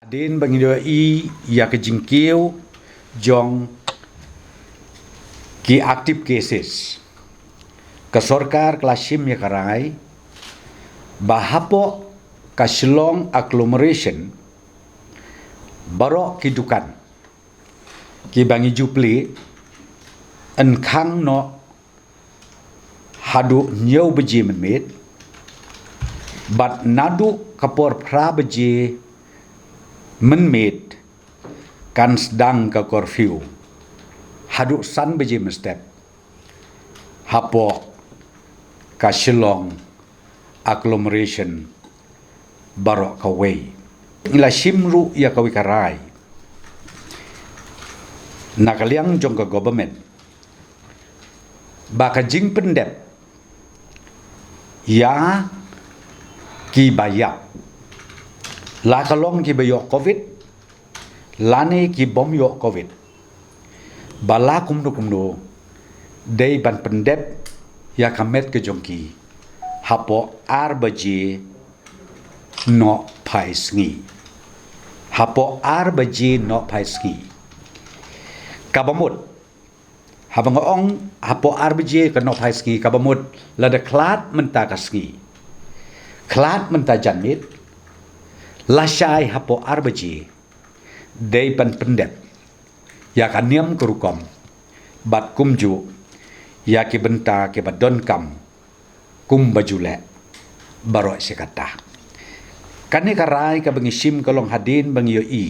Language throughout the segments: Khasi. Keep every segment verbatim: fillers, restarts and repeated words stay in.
Hadien ba ngi ïohi ïa ka jingkiew jong ki active cases, ka sorkar ka la shim ïa ka rai ba hapoh ka Shillong agglomeration, baroh ki dukan kiba ngi ju plie yn khang noh haduh hynñiew baje mynmiet, bad naduh ka por phra baje mynmiet kan sdang ka curfew haduh san baje mynstep hapoh ka Shillong agglomeration baroh kawei. Ngi la shim ruh ïa kawei ka rai na ka liang jong ka government ba ka jingpyndep ïa kiba ïap, la ka long kiba ïoh covid lane ki bym ïoh covid, ba la kumno kumno dei ban pyndep ïa ka met ka jong ki hapoh ar baje nohphai sngi. Hapoh ar baje nohphai sngi. Kaba mut, haba nga ong hapoh ar baje ka nohphai sngi, kaba mut lada khlad mynta ka sngi, khlad mynta janmiet, lashai hapoh ar baje dei ban pyndep ïa ka niam ka rukom bad kumjuh ïa ki bynta kiba donkam kumba ju leh baroh shi katta. Kane ka rai kaba ngi shim ka long hadien ba ngi ïohi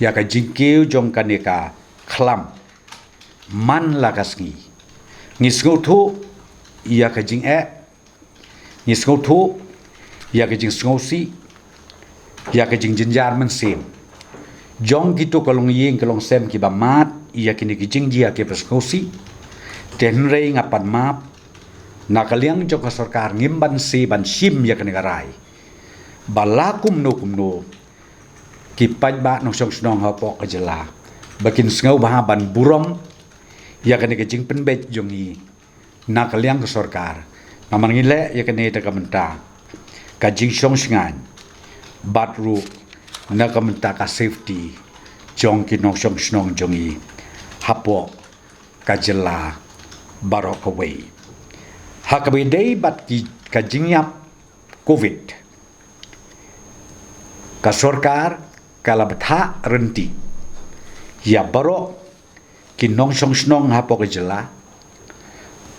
ïa ka jingkiew jong kane ka khlam man la ka sngi. Ngi sngewthuh ïa ka jingeh, ngi sngewthuh ïa ka jingsngewsih, ïa ka jingjynjar mynsiem jong kito ka longïing ka longsem kiba mad ïa kine ki jingjia kiba sngewsih. Te hynrei nga pan map, na ka liang jong ka sorkar ngim banse ban shim ïa kane ka rai ba la kumno kumno ki paidbah nongshong shnong hapoh ka jylla ba kin sngewbha ban burom ïa kane ka jingpynbeit jong ngi na ka liang ka sorkar. Namar ngi leh ïa kane da ka bynta ka jingshong shngaiñ bad ruh na ka bynta ka safety jong ki nongshong shnong jong ngi hapoh ka jylla baroh kawei. Ha kaba ïadei bad ki, ka jingïap covid, ka sorkar ka la bthah rynti ïa baroh ki nongshong shnong hapoh ka jylla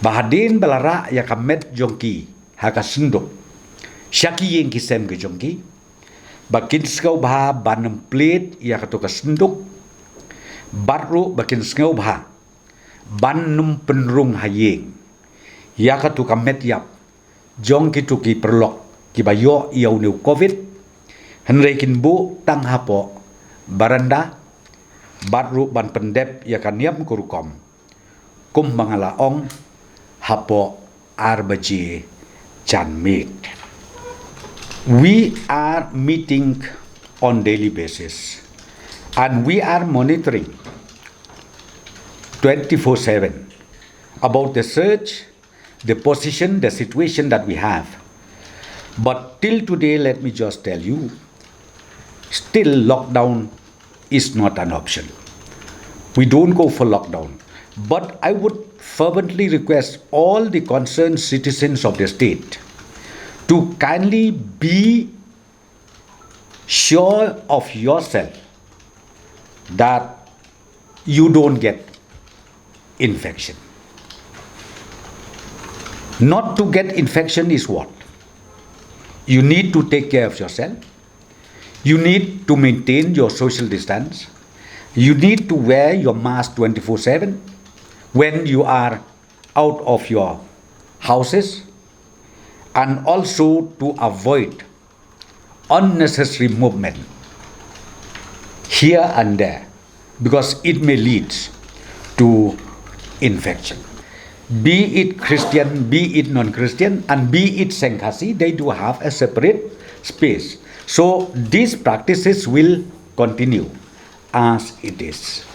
ba hadien ba la rah ïa ka met jong ki ha ka synduk sha ki ïing ki sem ki jong ki, ba kin sngewbha ban nym plie ïa katu ka synduk bad ruh ba kin sngewbha ban nym pynrung ha ïing ïa katu ka met ïap jong kitu ki paralok kiba ïoh ïa une u covid. Hynrei kin buh tang hapoh baranda bad ruh ban pyndep ïa ka niam ka rukom kumba nga la ong hapoh ar baje janmiet. We are meeting on daily basis and we are monitoring twenty-four seven about the surge, the position, the situation that we have. But till today, let me just tell you, still lockdown is not an option. We don't go for lockdown. But I would fervently request all the concerned citizens of the state to kindly be sure of yourself that you don't get infection. Not to get infection is what? You need to take care of yourself. You need to maintain your social distance. You need to wear your mask twenty-four seven when you are out of your houses, and also to avoid unnecessary movement here and there, because it may lead to infection. Be it Christian, be it non-Christian, and be it Sengkhasi, they do have a separate space. So these practices will continue as it is.